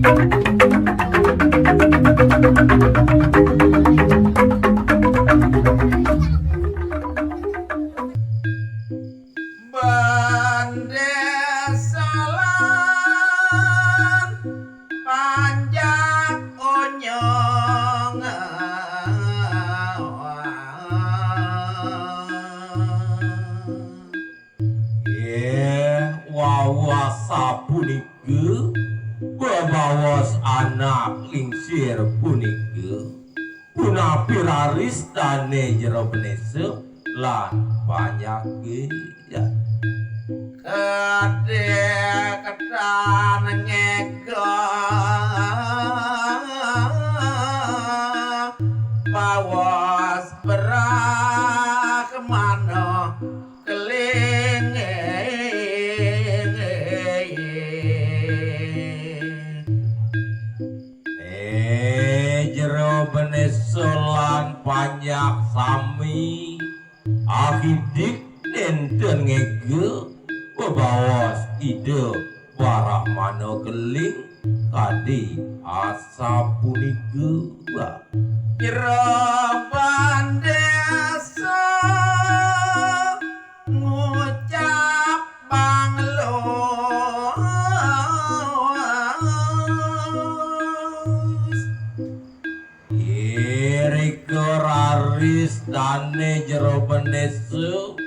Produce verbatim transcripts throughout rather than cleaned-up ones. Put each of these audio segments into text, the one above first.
Bendé salan panjak onyong. Nggih, wawasapunika bebaos anak lingsir punika punapi raris dané Jero Benesa lan panjak. Kadéketan ngéga baos brahmana keling. Eh, Jero Benesa lan panjak sami akidik nénten ngéga bebaos Ida Brahmana keling kadi asapunika. Jero Bendesa ngucap banglus. Irika raris dané Jero Benesa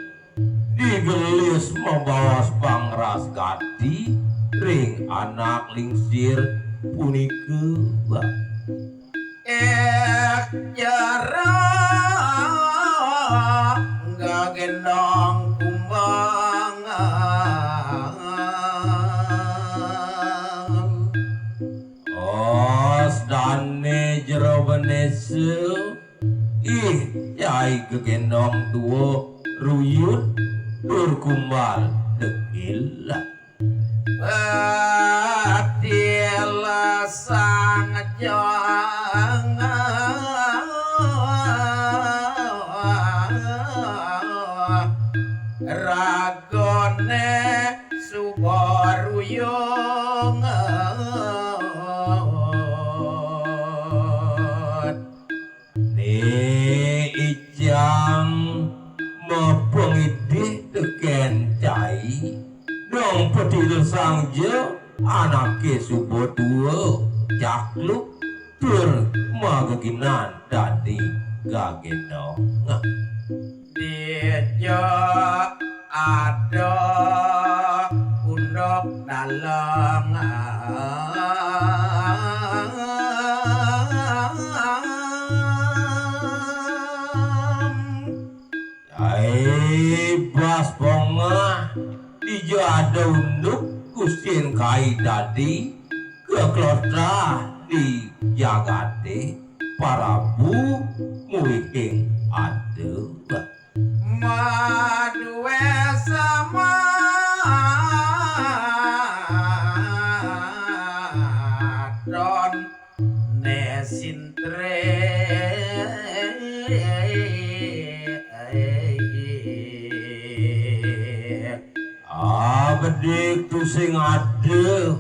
digelis mabaos pangras gati ring anak lingsir punika. Eh, Jero Gegendong Kumbang. Os dané Jero Benesa, ih, Cai Gegendong Tua ruyut tur kumbal degil. Adil sang jang ragané suba ruyung. Né icang mapangidih tekén cai, dong patiresang ja anaké suba tua, cakluk, tur mageginan dadi gagendong. Dija ada unduk dalem. Ai bas pongah, dija ada unduk Gustin kai dadi, kaklotah di jagaté, parabu muihing ada. Madué samaton né sintré. Abedik tusing ada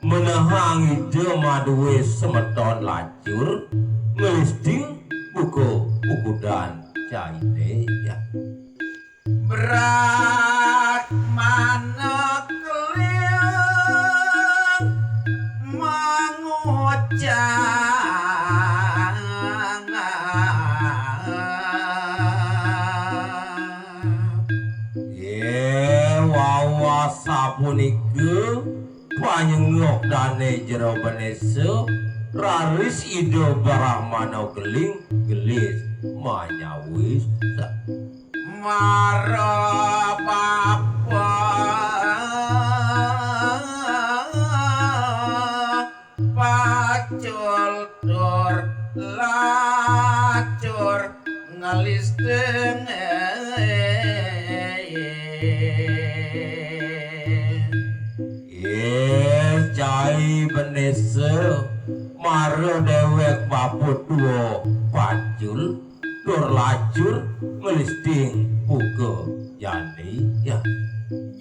menehang ida madué semeton lacur, nglisting buka ukudan cainé, ya. Brahmana keling mangucap. Yé, wawasapunika panyengok dané Jero Benesa, raris Ida Brahmana keling gelis manyawis. Mara bapa pacul tur lacur nglisting. Ih, Cai Benesa, mara déwék bapa tua pacul tur lacur nglisting buka jani, ya.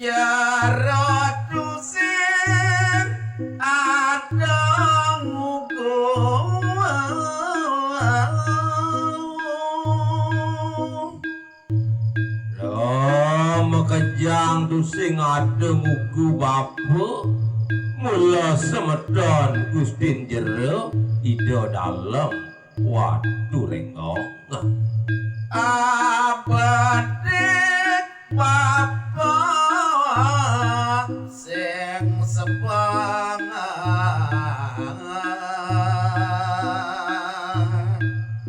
Jero tusing ada Tusing ada ngugu bapa, mula semeton Gustin Jero, Ida Dalem, Watu Renggong. Abedik bapa sing sepengan.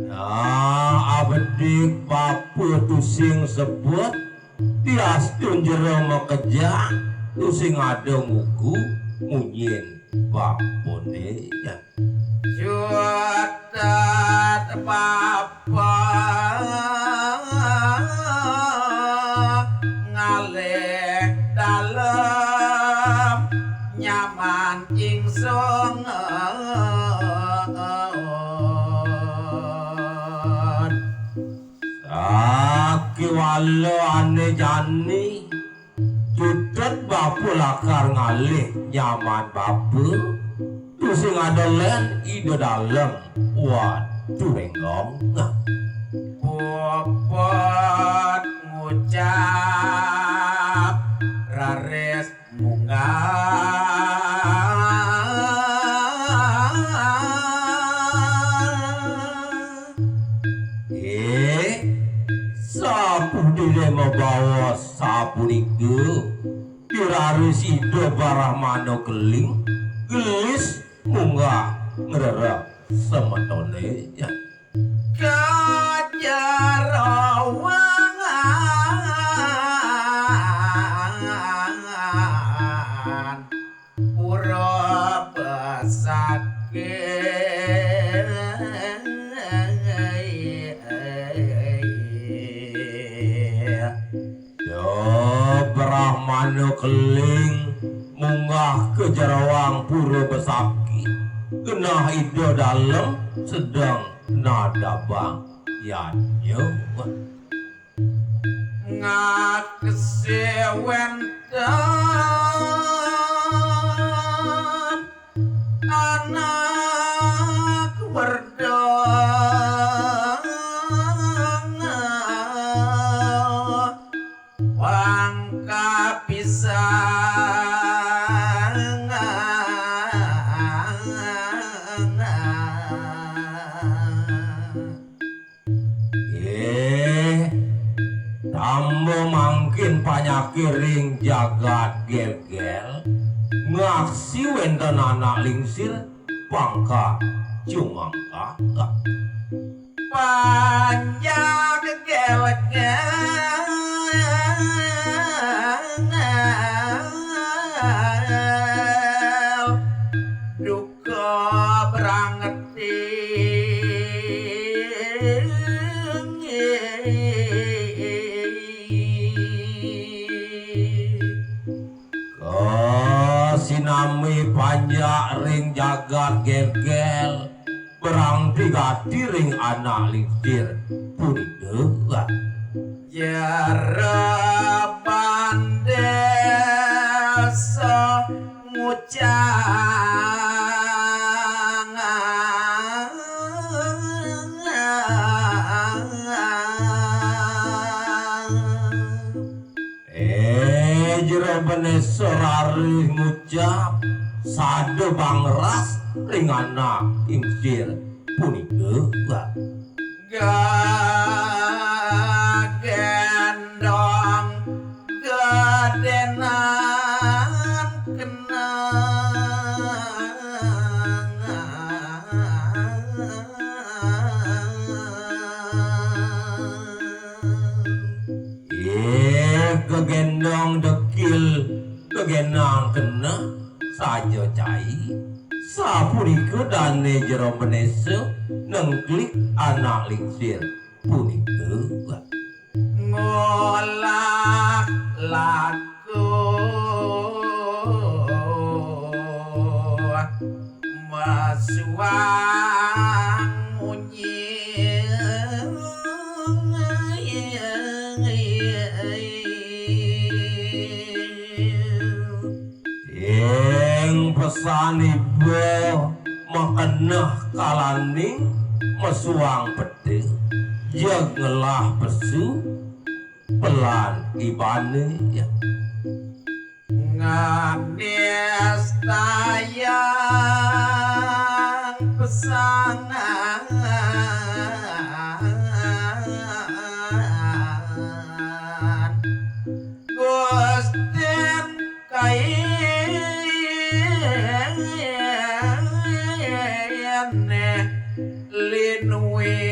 Nah, abedik bapa tusing sebet, diastun jero makejang, tusing ada ngugu, munyin bapane. Jutet bapa ngalih dalem nyaman ingsun. Sakiwala ane jani, jutet bapa lakar ngalih nyaman bapa, tusing ada len Ida Dalem, Watu Renggong. Puput ngucap raris munggah. Eh, sapunika mabaos sapunika, diraris Ida Brahmana Keling, gelis munggah ngrerep semetone. Kajarowangan pura besakit. Ya, Brahmana Keling munggah ka jeroan pura besakit. Genah Ida Dalem sedeng nadabang yadnya. Ngaksi wenten anak wedang pangka pisang. Eh, tamba mangkin panyakit ring jagat Gelgel, ngaksi wenten anak lingsir pangkat jumangkat. Panjak Gelgel duka brangeting. Kasinami panjak ring jagat Gelgel, berang pigati ring anak lingsir punika. Jero pandesa ngucang. Eh, Jero Benesa raris ngucap, sada bangras ring anak lingsir punika. Gegendong gedenan kenang. Ih, gegendong dekil, gegenang keneh, saja cai. Sapunika dane Jero Benesa nengklik anak lingsir punika. Ngolah laku masuang munyi. Ing pesan iba makeneh kalaning mesuang peti, jeg ngelah pesu pelan ibane. Nistayang pesangan Gustin kain linuwing.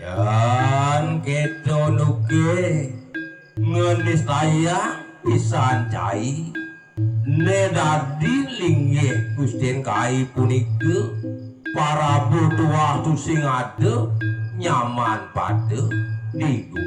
Yan keto nuke ngenistayang pisan cai. Ne dadi linggih Gustin Kai punika, parab tuah tusing ada nyaman pada digu